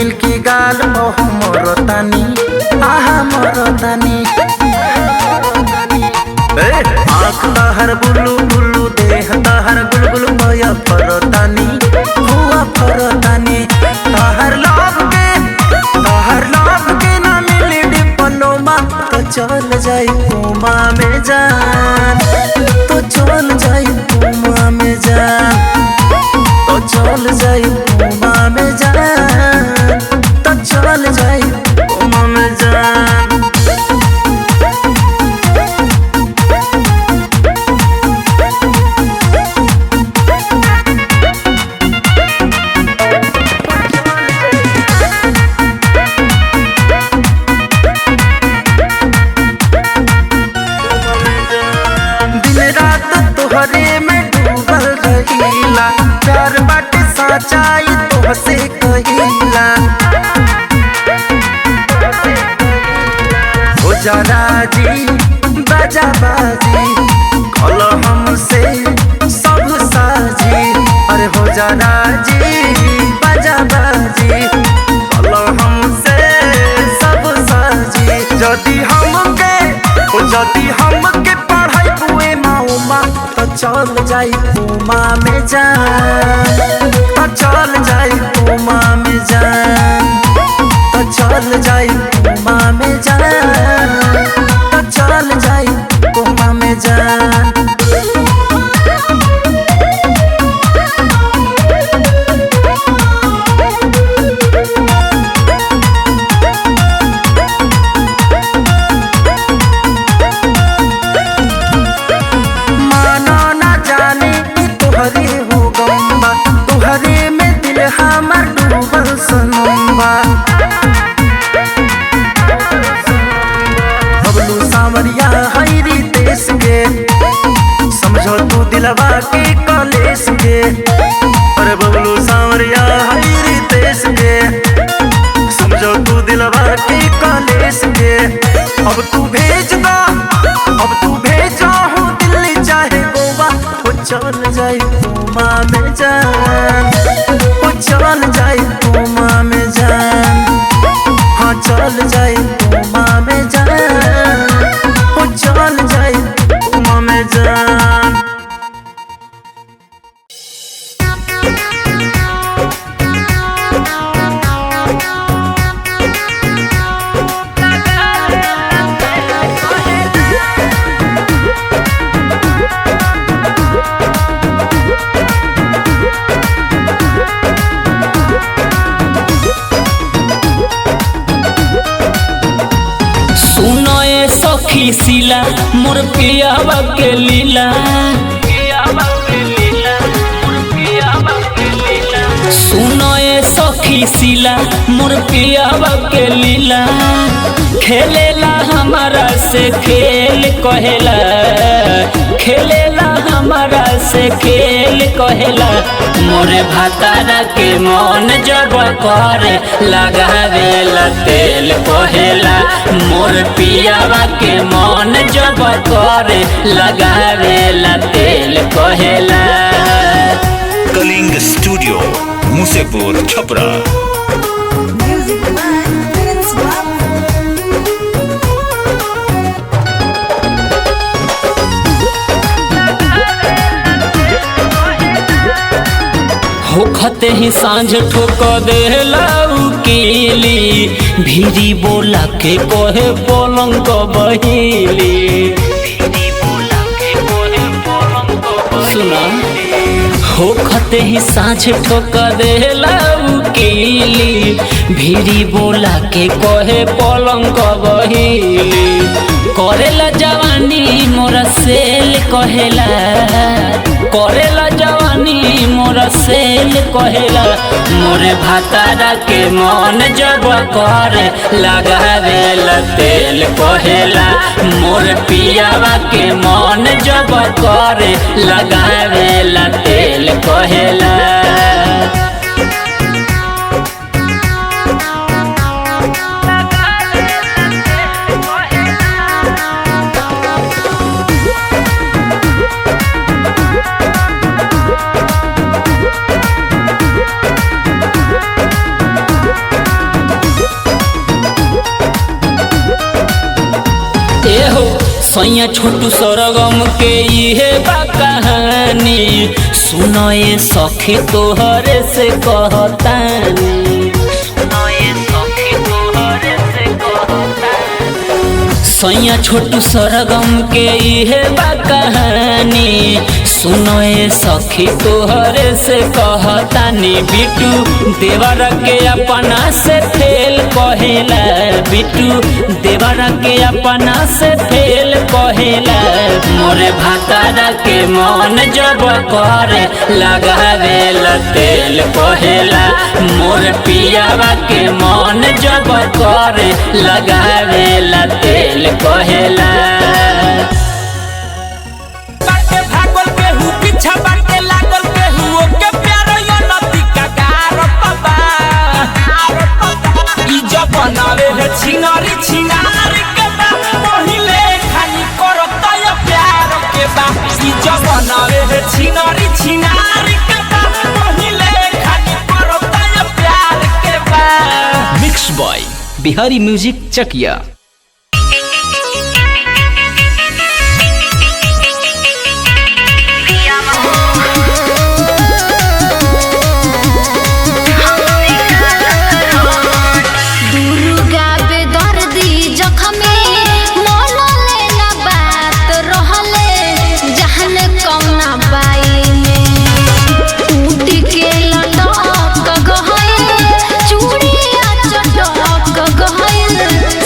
Milky गाल मोह मोरतानी, आहा मोरतानी। ए आँख तहर बुलु बुलु, देह तहर गुलगुल, भया फरतानी हुआ फरतानी। तहर लाभ के, तहर लाभ के ना मिली डिप्लोमा, तो चल जाई कोमा में जान, तो चल जाई कोमा में जान, तो चल जाई कोमा में जान, तो चल जाई कोमा में जान। दिन रात तोहरे में डूबल रहीला, प्यार बाटे सच्चाई तोहसे कहिला। हो जा राजी बाजा बाजी, कल हमसे सब साजी। अरे हो जा राजी बाजा बाजी, कल हमसे सब साजी। जदी हमके, जदी हमके पढ़ाई बुए माउमा, तो चल जाई कोमा में जान, तो चल जाई कोमा में जान, तो चल जाई कोमा में जान, तो चल जाई कोमा में जान। मानो ना जाने कि तोहरे हो गम्बा, तोहरे में दिल हमर डूबल सनम्बा। बबलू सांवरिया हई रितेश के, समझो तू दिलवा के कॉलेज के। अरे बबलू सांवरिया हई रितेश के, समझो तू दिलवा के कॉलेज के। अब तू भेज दा, अब तू भेजा हो दिल्ली चाहे गोवा, हो चल जाई कोमा में जान, हो चल जाई कोमा में जान, हाँ चल जाई कोमा में जान, हो चल जाई कोमा में जान। सुनो ए सखी सिला, मोर पियावा के लीला। सुनो ए सखी सिला, मोर पियावा के लीला। खेलेला हमारा से खेल कहेला, खेलेला हमारा से खेल कहेला। मोरे भातारा के मन जब करे लगावेला तेल कहेला। मोर पियावा के मन जब करे लगावेला तेल कहेला। Kalinga studio, Musepur, Chhapra. Music by Prince Babu. होखते ही सांझ ठोक देला उकीली, भीरी बोला के कहे पलंग बहिली। सुना, होखते ही सांझ ठोक देला उकीली, भीरी बोला के कहे पलंग बहिली। करेला जवानी मोरा सेल कहेला, करेला जवानी मोरा सेल कहेला। मोरे भातारा के मन जब करे लगावेला तेल कहेला। मोर पियावा के मन जब करे लगावेला तेल कहेला। एहो सैया छोटू सरगम के इहे बा कहानी, सुनो ये सखी तोहरे से कहतानी। सुनो ये सखी तोहरे से कहतानी। सैया छोटू सरगम के इहे बा कहानी, सुनो ये सखी तोहरे से कहतानी। बिटू देवर के अपना से फेल कहेला, बिटू देवर के अपना से फेल कहेला। मोरे भातारा के मन जब करे लगावेला तेल कहेला। मोर पियावा के मन जब करे लगावेला तेल कहेला। बाटे भागल केहू पीछा बाटे लागल केहू ओके प्यार यो नदी का गार बाबा। ई जब बनावे है छिनारी छिनारी के बा, पहिले खाली करत यो प्यार के बा। ई जब बनावे है छिनारी छिनारी के बा, पहिले खाली करत यो प्यार के बा। Mix by Bihari music Chakiya. Durga बेदर्दी जखमे मनले ना बात रहले जहन कौना बाई में टूट के लटक गहल चूड़िया चटक गहल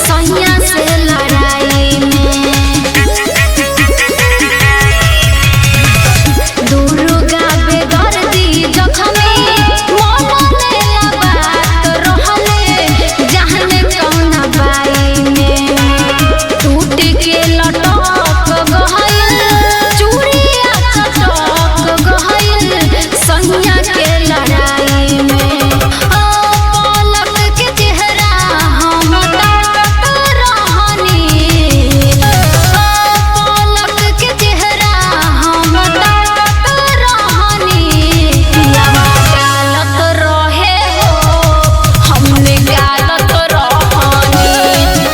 सैया से लड़ाई में। दुर्गा बेदर्दी जखमे मनले ना बात रहले जहन कौना बाई में टूट के लटक गहल चूड़िया चटक गहल सैया के लड़ाई में। ओ पलक के चेहरा हम ताकत रहनी, ओ पलक के चेहरा हम ताकत रहनी, पियावा गालत रहे हो हमने गालत रहनी,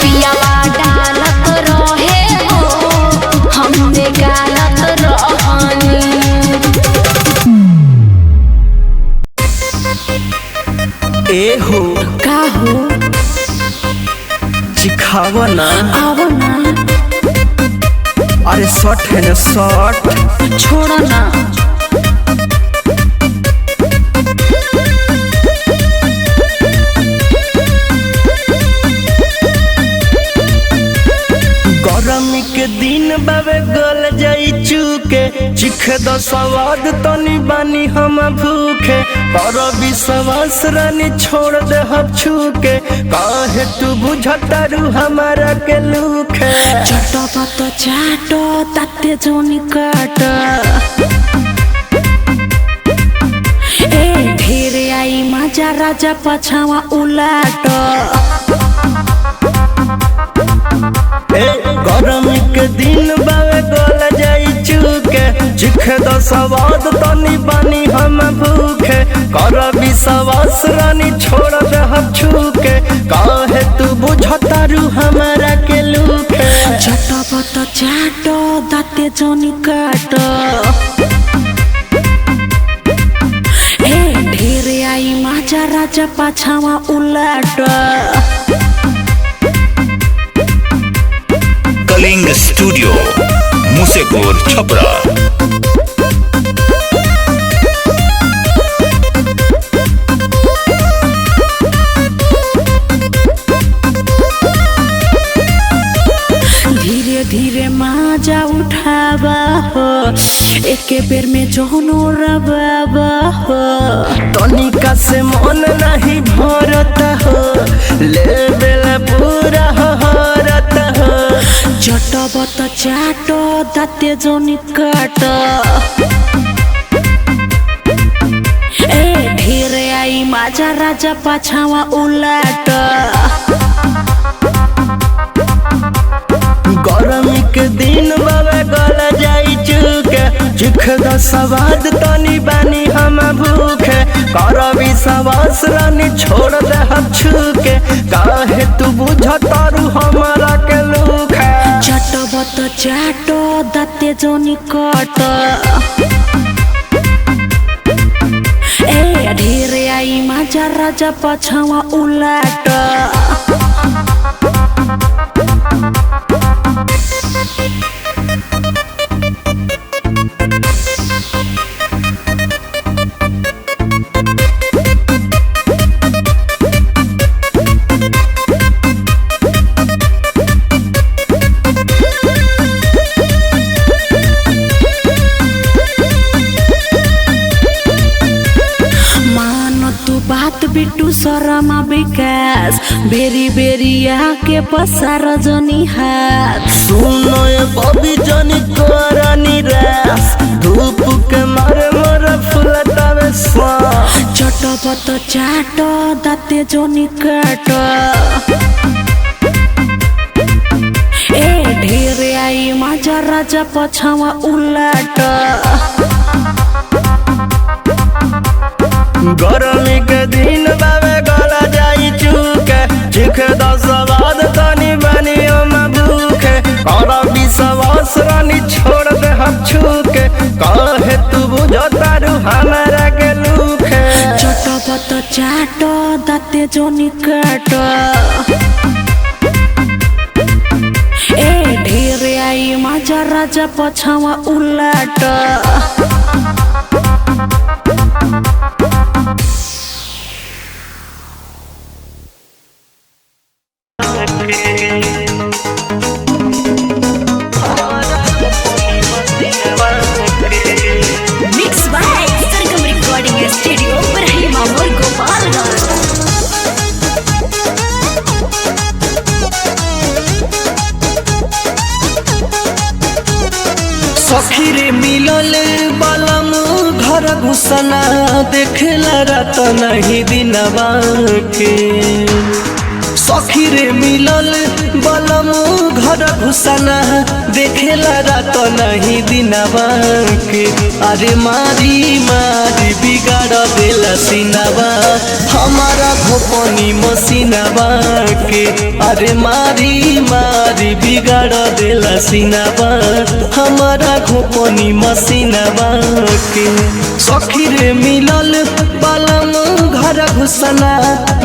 पियावा डालत रहे हो हमने गालत रहनी। ए हो का हो? चिखावा ना। आवो ना। अरे शर्ट है ना शर्ट। छोड़ो ना। गरमी के दिन बाबे गल जाई चूके, चिख द स्वाद तनी बानी हम भूखे। पर विश्वास रानी छोड़ दे हम छूके, काहे तू बुझतारू हमारा के लूखे। चटपट चाटो ताते जोनी काट, ए ढेर आई मजा राजा पछावा उलाट। ए गरमी के दिन बाबे गल जाई चूके, चिख द स्वाद तनी बानी हम भूखे। कर विश्वास रानी छोड़ दे हम छूके, काहे तू बुझतारू हमारा के लूखे। चटपट चाटो दाते जोनी काट, ए ढेर आई मजा राजा पछावा उलाट। कलिंग स्टूडियो मुसेपुर छपरा। धीरे धीरे माजा उठावा हो, एके बेर में जोनो रबाबा हो। तनिका से मन नहीं भरत हो, ले बेला पूरा हरत हो। चटबत चाटो दाते जोनी काट, ए ढेर आई माजा राजा पाछावा उलाट। गरमी के दिन बाबा गल जाई चूके, चिख द स्वाद तनी बानी हम भूखे। कर विश्वास रानी छोड़ दे हम छूके, काहे तू बुझतारू हमारा के लूखे। चाट दाते जनी कट। ए ढेरे आई माजा राजा पछावा उलाट। बात बिटू शर्मा विकास बेरी बेरी आके पसार जनी हाथ। सुनो ये बबी जनी तोरा निराश, धूप के मारे मोर फुलतावे श्वास। चटपट चाट दाते जनी काट। ए ढेरे आई माजा राजा पछावा उलाट। गरमी के दिन बाबे गला जाई चूके, चिख दस बाद तनी बनियो में भूखे। और विश्वास रानी छोड़ दे हम छूके, कहे तू बुझो तारू हमारा के लूखे। चटपट चाट दाते जनी काट। ए ढेरे आई माजा राजा पछावा उलाट। Mix by Sargam recording studio Ibrahima मोर गोपालगंज। सखी रे मिलल बलम घर घुसना, देखला रात नहीं दिनवा के। सखी रे मिलल बलम घर घुसना, देखेला रात नहीं दिनवा के। अरे मारी मारी बिगाड़ देला सिनवा, हमारा घोपनी मसीनवा के। अरे मारी मारी बिगाड़ देला सिनवा, हमारा घोपनी मसीनवा के। सखी रे मिलल बलम घर घुसना,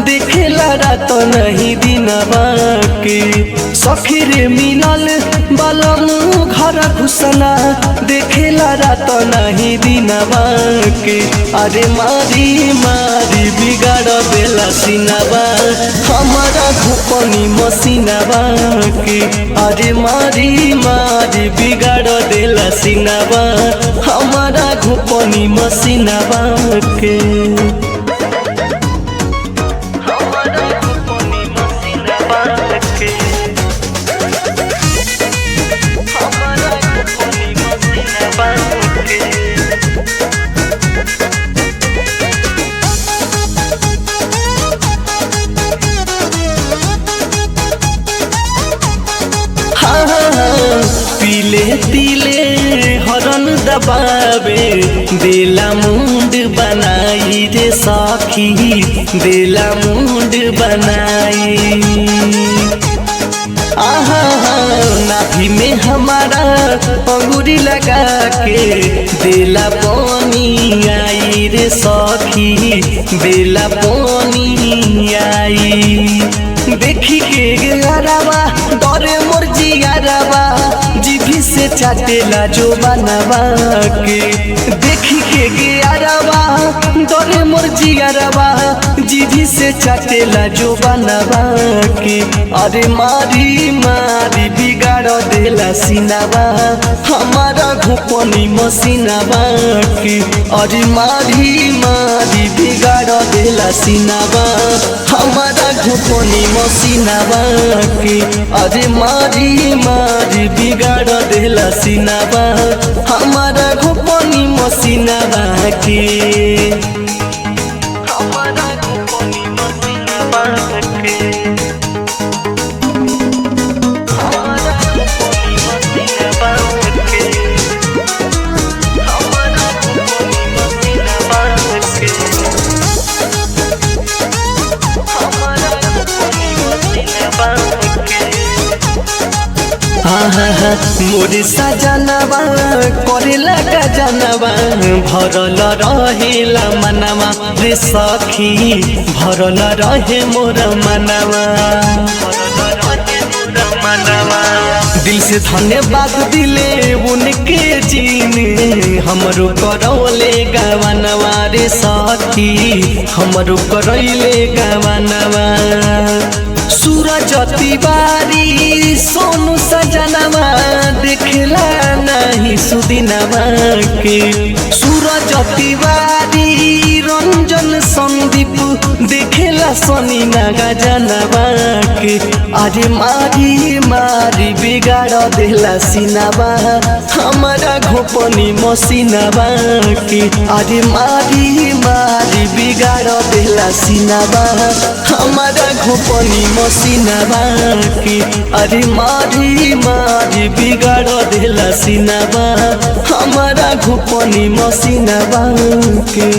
देखेला रात नहीं दिनवा के। सखी रे मिलल बलम घर घुसना, देखेला रात नहीं दिनवा के। अरे मारी मारी बिगाड़ देला सिनवा, हमारा घोपनी मसीनवा के। अरे मारी मारी बिगाड़ देला सिनवा, हमारा घोपनी मसीनवा के। तिले तिले हरन दबावे, देला मुंड बनाई रे सखी, देला मुंड बनाई। आहा नाभि में हमारा अंगूरी लगा के, देला पानी आई रे सखी, देला पानी आई। देखी के गरावा डरे मोर जियारावा, जीभी से चाटेला जो बनवा के। देखी के गरावा डरे मोर जियारावा, जीभी से चाटेला जो बनवा के। अरे मारी मारी बिगाड़ देला सिनवा, हमारा घोपनी मसीनवा के। अरे मारी मारी बिगाड़ देला सिनवा, हमारा घोपनी मसीनवा के। अरे मारी मारी बिगाड़ देला सिनवा, हमारा घोपनी मसीनवा के। हमारा घोपनी मसीनवा के। हमारा घोपनी मसीनवा के। हमारा घोपनी मसीनवा के। हमारा घोपनी मसीनवा के। मोर सजनवा करेला गजनवा भरल रहेला मनवा रे सखी भरल रहे मोर मनवा। दिल से धन्यवाद दिले उनके जीने हमरो करौले गवनवा रे सखी हमरो करौले गवनवा। सूरज तिवारी सोनू सजनवा देखला नहीं सुदिनवा के। सूरज तिवारी रंजन संदीप देखला सनी नागा जनवा के। अरे मारी मारी बिगाड़ देला सिनावा हमारा घोपनी मसीनावा के। अरे मारी मारी बिगाड़ देला सिनावा हमारा घोपनी मसीनावा के। अरे मारी मारी बिगाड़ देला सिनावा हमारा घोपनी मसीनावा के।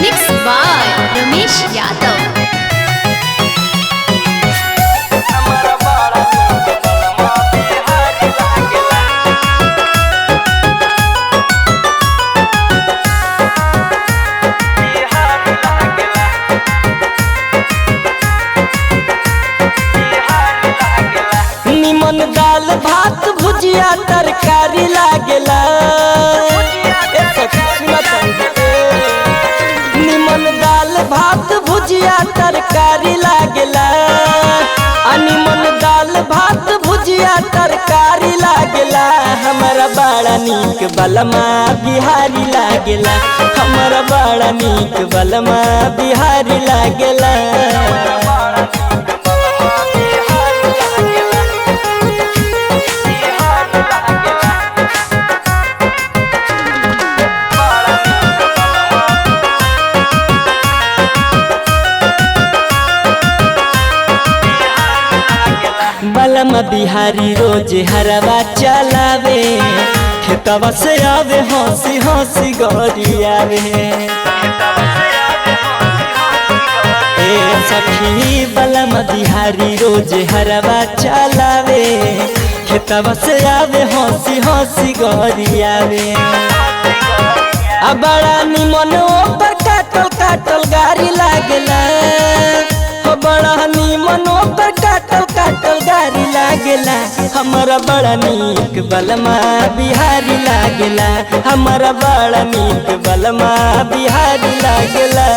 Mix by Ramesh Yadav. निमन दाल भात भुजिया तरकारी लागेला। निमन दाल भात भुजिया तरकारी लागेला। निमन दाल भात भुजिया तरकारी लागेला। हमारा बड़ा नीक बलमा बिहारी लागेला। हमारा बड़ा नीक बलमा बिहारी लागेला। बलम बिहारी रोज हरवा चलावे खेतवा से आवे हंसी हंसी गरियावे। ए सखी बलम बिहारी रोज हरवा चलावे खेतवा से आवे हंसी हंसी गरियावे। आ बड़ा निमन ओपर काटल काटल गारी लागेला। हो बड़ा निमन ओपर काटल काटल गारी लागेला। हमारा बड़ा नीक बलमा बिहारी लागेला। हमारा बड़ा नीक बलमा बिहारी लागेला।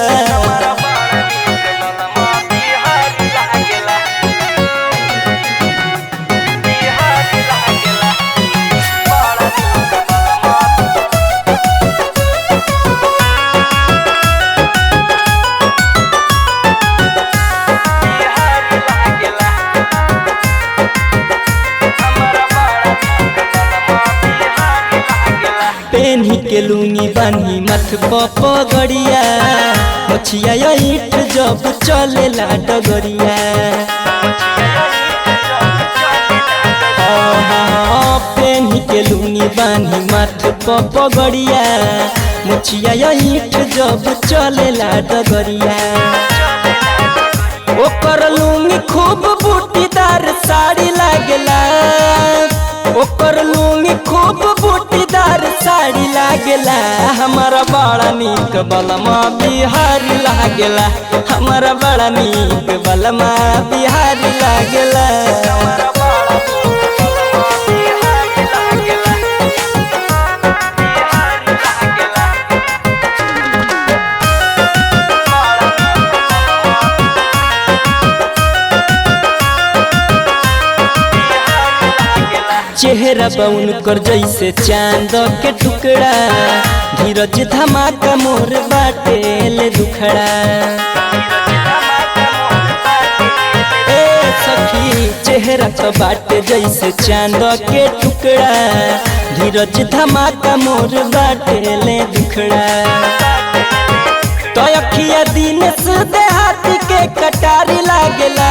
पेन्ही के लुंगी बान्ही मथ पगड़िया मछिया ईट जब चलेला डगरिया। पेन्ही के लुंगी बान्ही मथ पगड़िया मछिया ईट जब चलेला डगरिया। ओकर लुंगी खूब बूटीदार साड़ी लागेला। ओकर लुंगी खूब बूटीदार साड़ी लागेला। हमारा बड़ा नीक बलमा बिहारी लागेला। हमारा बड़ा नीक बलमा बिहारी लागेला। चेहरा बउन कर जैसे चांद के टुकड़ा धीरज धमाका मोर बाटे ले दुखड़ा। ए सखी चेहरा तो बाटे जैसे चांद के टुकड़ा धीरज धमाका मोर बाटे ले दुखड़ा। तो अखिया दिन से देहाती के कटारी लागेला।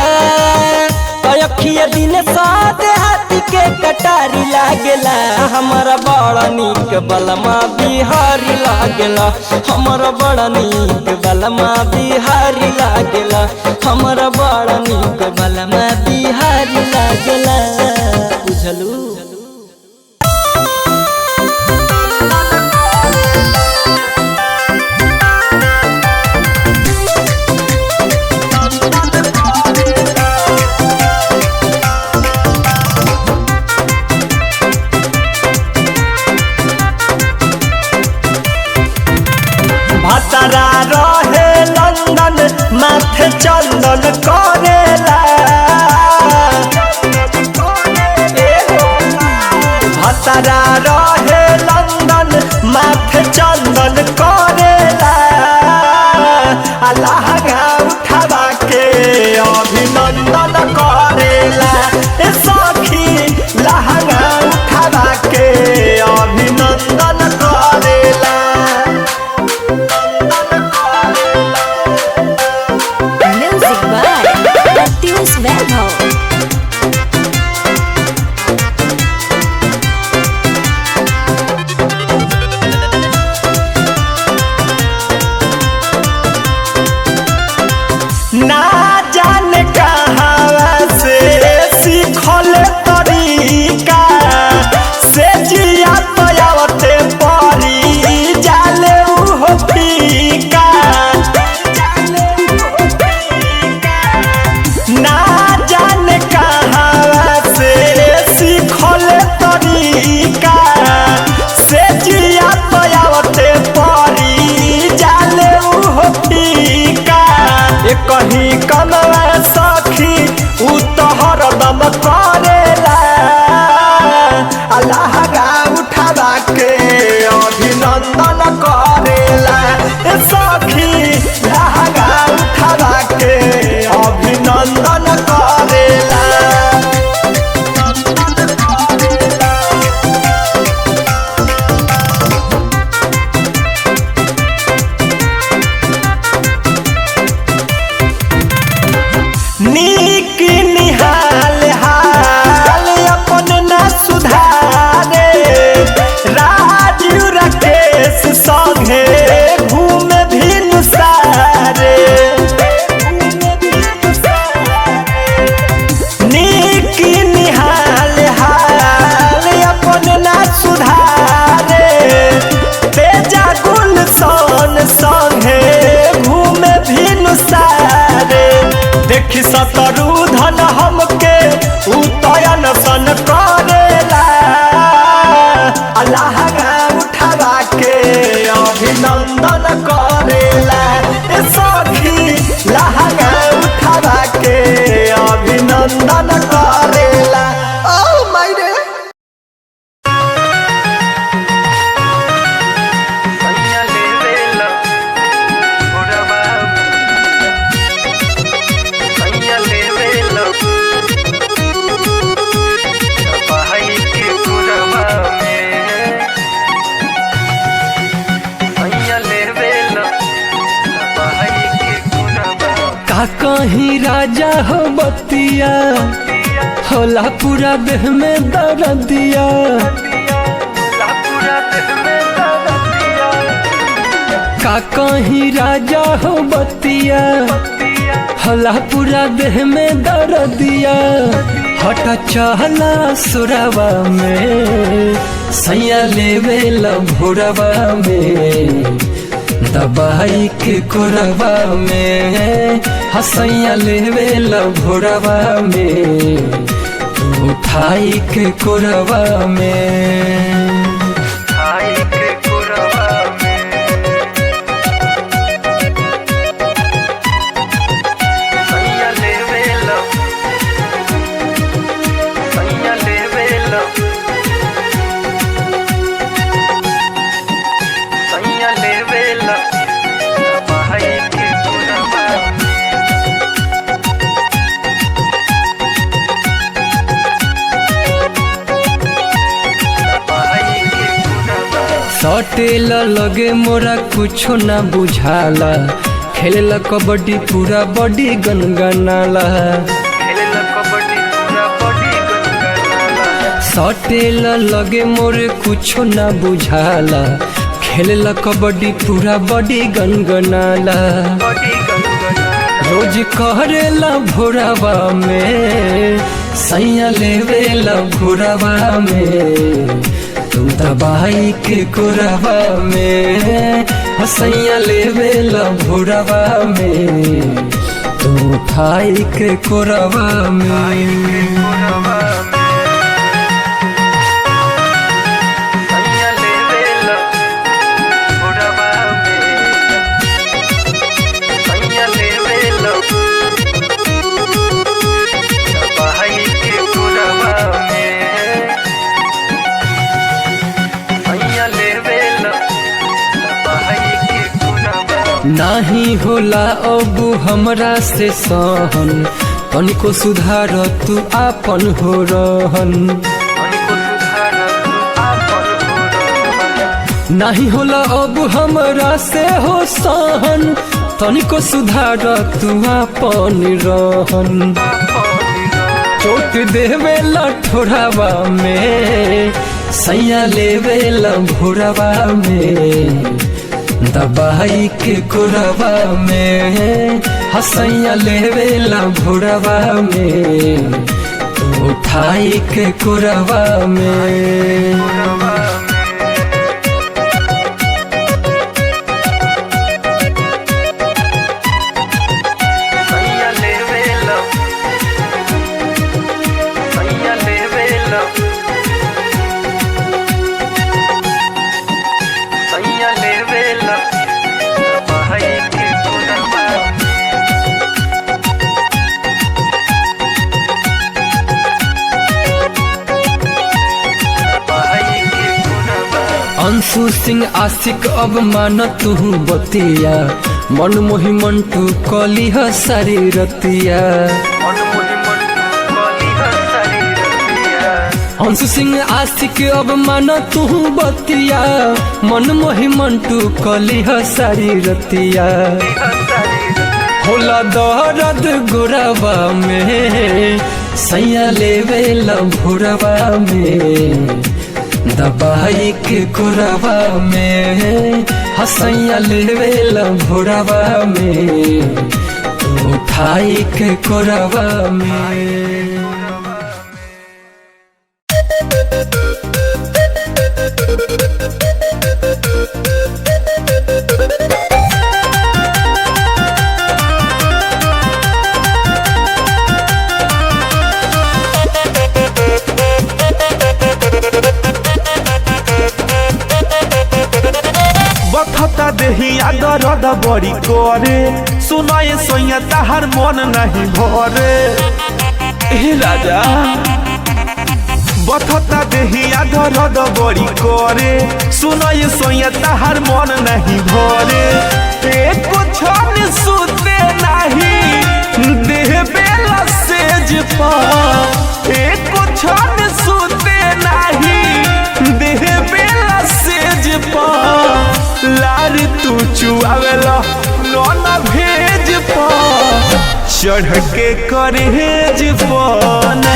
तो अखिया दिन से देहाती के के कटारी लागेला। हमारा बड़ा नीक बलमा बिहारी लागेला। हमारा बड़ा नीक बलमा बिहारी लागेला। हमारा बड़ा नीक बलमा बिहारी लागेला। बुझलू। भतरा रहे लंदन माथे चंदन करेला। भतरा रहे लंदन माथे चंदन करेला। लहंगा उठावा के अभिनंदन करेला। ए सखी लहंगा उठावा के अभिनंदन करेला। Music by Pratyush Vaibhav. ना जाने कहाँ से सीखल तरीका से जिया तयावते परी जाले उहो फीका। ना जाने कहाँ से सीखल तरीका से जिया तयावते परी जाले उहो फीका। कहीं कमवा सखी उ तो हरदम करेला। लहंगा उठावा के अभिनंदन करेला। ए सखी लहंगा उठावा के अभिनंदन करेला। नीक निहाल हाल अपन न सुधारे। राजू राकेश संगे घूम भी सारे। नीक निहाल हाल अपन न सुधारे। तेजा गुलशन संगे घूम भी सारे। देखी सतरू धन हमके उतयन सन करेला। लहंगा उठावा के अभिनंदन करेला। ए सखी लहंगा उठावा के अभिनंदन करेला। ओ my रे। का कहीं राजा हो बतिया होला पूरा देह में दर्दिया। का कहीं राजा हो बतिया होला पूरा देह में दर्दिया। हट चहला सुरवा में सैया लेवे भोरवा में दबाई के कोरवा में हसैया लेवे भोरवा में उठाई के कोरवा में। सटेल लगे मोरा कुछो ना बुझाला, खेलेला कबड्डी पूरा बॉडी गनगनाला। सटेल लगे मोर कुछो ना बुझाला, खेलेला कबड्डी पूरा बॉडी गनगनाला। रोज करेला भोरावा में, सैया लेवेला भोरावा में, तुम दबाई के कोरावा में, सैया लेवेला भोरावा में, तुम उठाई के कोरावा में। नाही होला अब हमरा से सहन, तनिको सुधार तू आपन हो रहन। नाही होला अब हमरा से हो सहन, तनिको सुधार तू आपन रहन। चोट देवेला ठोरावा में, सैया लेवेला भोरावा में, दबाई के कोरावा में, हसैया लेवेला भोरावा में, उठाई के कोरावा में। अंशु सिंह आशिक अब मान तू बतिया, मन मोहि मंटू कलिह सारी रतिया। अंशु सिंह आशिक अब मान तू बतिया, मन मोहि मंटू कलिह सारी रतिया। होला दर्द गोरावा में, सैया लेवेला भोरावा में, दबाई के कोरावा में, हसैया लेवेला भोरावा में, उठाई के कोरावा में। बखता देहिया दर्द बड़ी करे, सुनाए सोया ताहर मन नहीं भरे। हे राजा बखता देहिया दर्द बड़ी करे, सुनाए सोया ताहर मन नहीं भरे। एक क्षण सुते नहीं देह बेला सेज पर, एक क्षण सुते नहीं देह बेला सेज पर, लार तू चुआवेला नौना भेज पा, चढ़ के करेज पना।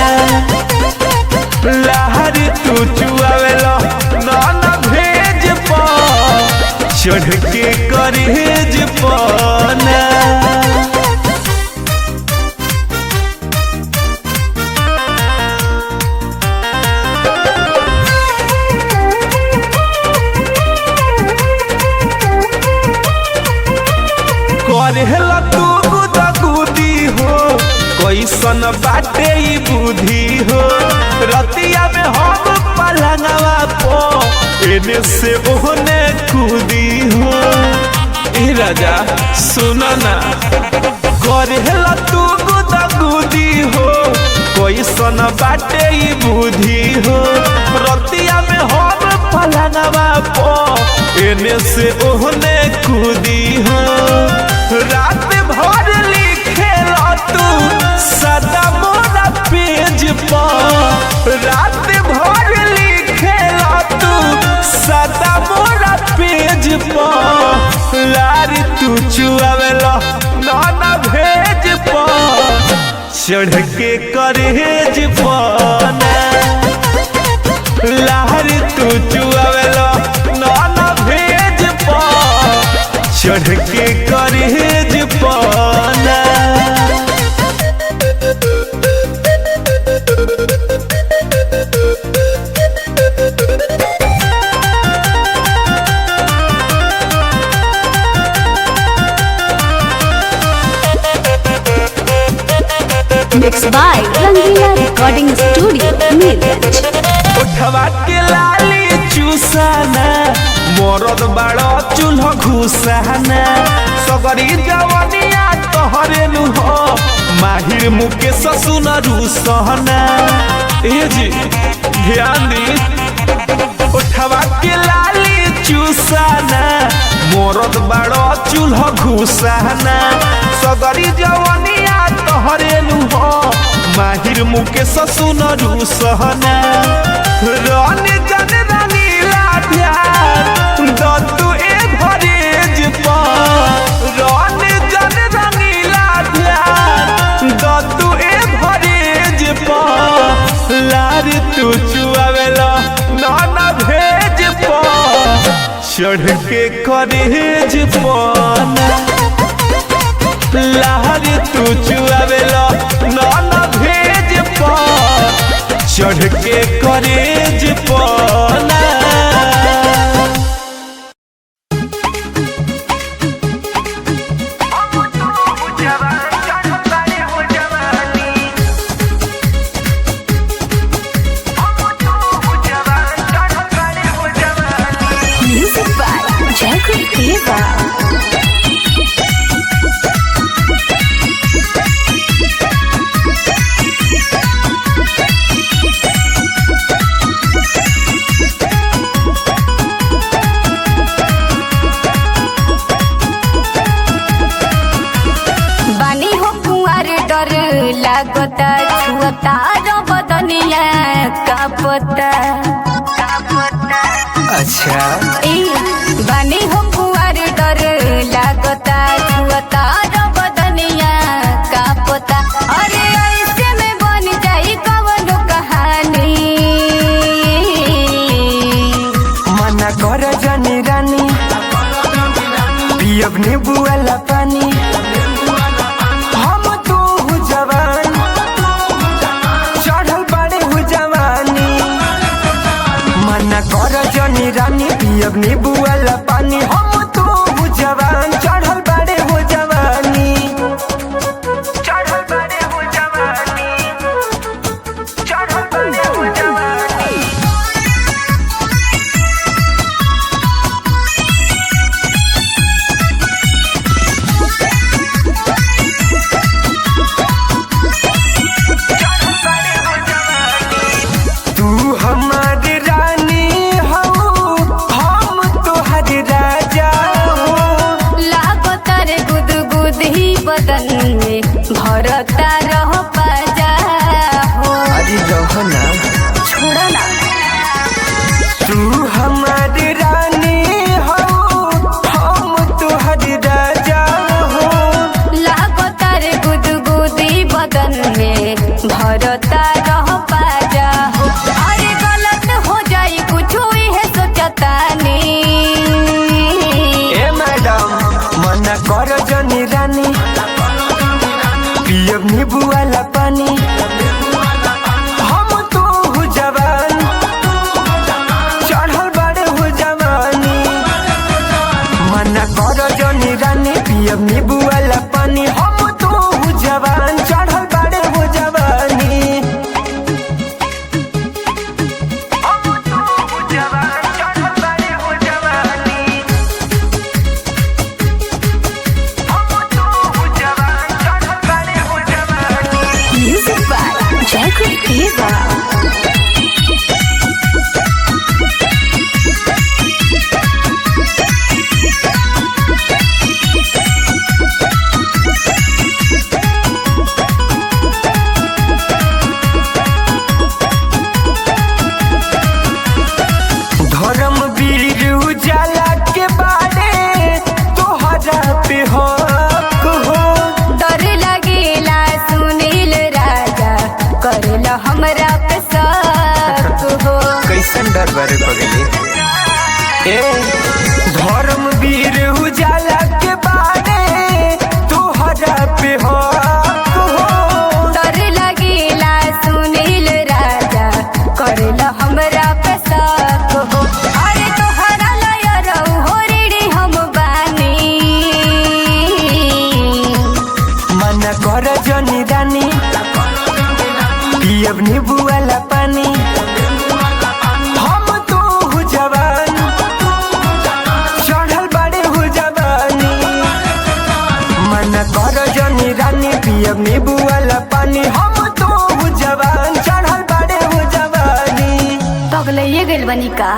लार तू चुआवेला नौना भेज पा, चढ़ के करेज पना। करेला तू गुदगुदी हो, कैसन बाटे ई बुद्धि हो, रतिया में हम पलंगवा पो एने से ओने कूदी हो। ए राजा सुना ना, करेला तू गुदगुदी हो, कैसन बाटे ई बुद्धि हो, रतिया में हम पलंगवा पो एने से ओने कूदी हो। रात भर लिखेला तू सदा मोरा पेज पर, रात भर लिखेला तू सदा मोरा पेज पर, लार तू चुआवेला नाना भेज पर, चढ़ के करेज पर। लहर तू चुआवेला नाना भेज पा चढ़ के करेज पाना। Mix by Rangila recording studio Mirganj. उठवा के लाली चूसाना मरद बाड़ो चूल्हा घुसाना सगरी जवनिया तोहरे नु हो माहिर मुके ससुन रुसहना। ए जी ध्यान दी उठवा के लाली चूसाना मरद बाड़ो चूल्हा घुसाना सगरी जवनिया तोहरे नु हो माहिर मुके ससुन रुसहना। रानी जन रानीला ध्यान दत्तु ए भरेज पा रानी जन रानीला ध्यान दत्तु ए भरेज पा लार तू चुआवेला नाना भेज पा चढ़ के करेज पाना। लहर तू चुआवेला नाना भेज पा चढ़ के करेज पाना। म्यूजिक बाय जयकुल देवा। बानी हो कुंवर डर लागता छुअता बदनिया कापता। अच्छा ए बानी हो कुंवर डर लागता छुअता बदनिया कापता। अरे ऐसे में बन जाई कवनो कहानी। मना कर जानी रानी पियब नींबू वाला पानी। हम तो हु जवान चढ़ल बड़े हु जवानी। मना कर जानी रानी पियब नींबू वाला पानी। हम तो हु जवान चढ़ल बड़े हु जवानी। चढ़ल बड़े हु जवानी। चढ़ल बड़े हु जवानी। तू हमार रानी हो हम तोहर राजा हो। लागता रे गुदगुद ही बदन में भरता रह पाजा हो। अरे रहना छोड़ो ना। तू हमार रानी हो हम तोहर राजा हो। लागता रे गुदगुदी बदन में भरता रह पाजा हो। अरे गलत हो जाई कुछ इहे सोचता नी। ए मैडम मना कर जनी रानी पियब नींबू वाला पानी। हम तो हु जवान चढ़ल बड़े हु जवानी। मना कर जनी रानी पियब नींबू वाला पानी। हम तो हु जवान चढ़ल बड़े हु जवानी। हम तो हु जवान चढ़ल बड़े हु जवानी। हम तो हु जवान चढ़ल बड़े हु जवानी। म्यूजिक बाय जयकुल देवा। धर्म वीर उजाला के बारे तोहरा पे हक हो। डर लगेला सुनील राजा करेला हमरा पे शक। रानी, पियब नींबू वाला पानी। हम तो हो जवान, चढ़ल बड़े हो जवानी। मन कर जनी रानी, पियब नींबू वाला पानी। हम तो हो जवान, चढ़ल बड़े हो जवानी। पगलैये गइल बनी का?